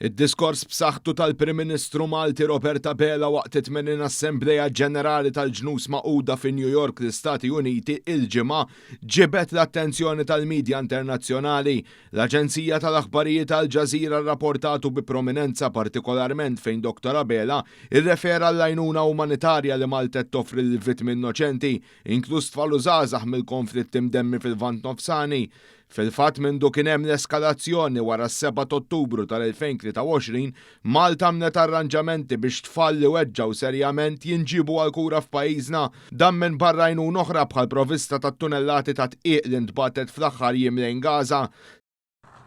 Id-diskors b'saħħtu tal-Prim Ministru Malti Robert Abela waqt it-80 Assembleja Ġenerali tal-Ġnus Magħquda fi New York, l-Istati Uniti, il-Ġimgħa ġibed l-attenzjoni tal-midja internazzjonali. L-aġenzija tal-aħbarijiet Al Jazeera rrapportatu bi prominenza, partikolarment fejn Dr Abela irrefera l-għajnuna umanitarja li Malta toffri lill-vittmi innoċenti, inkluż tfal u żgħażagħ, mill-konflitt imdemmi fil-Lvant Nofsani. Fil-fatt, mindu kien hemm l-eskalazzjoni wara s-7 Ottubru tal-2023, Malta għamlet arranġamenti biex tfal li weġġaw serjament jinġibu għal kura f'pajjiżna. Dan minn barra għajnuna oħra bħal provista ta' tunnellati ta' dqiq li ntbagħtet fl-aħħar jiem lejn Gaza.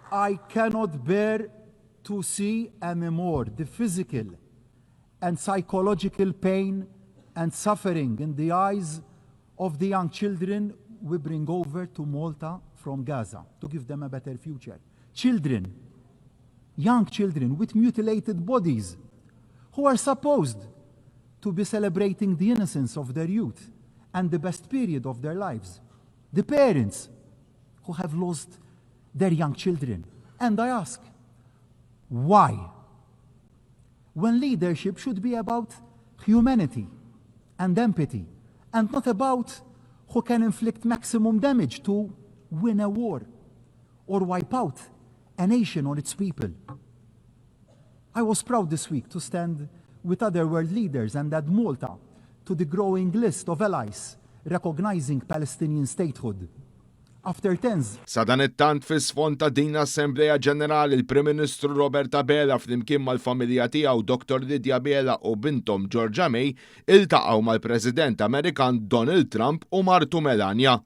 I cannot bear to see anymore the physical and psychological pain and suffering in the eyes of the young children we bring over to Malta from Gaza to give them a better future. Children, young children with mutilated bodies who are supposed to be celebrating the innocence of their youth and the best period of their lives. The parents who have lost their young children. And I ask, why? When leadership should be about humanity and empathy and not about who can inflict maximum damage to win a war or wipe out a nation or its people. I was proud this week to stand with other world leaders and add Malta to the growing list of allies recognizing Palestinian statehood. After tens Sadanittant, fi sfond ta' din l-Assembleja Ġenerali, il-Prim Ministru Robert Abela flimkien mal-familja tiegħu, Dr. Lydia Abela u bintom Georgia May, iltaqgħu mal-President Amerikan Donald Trump u martu Melania.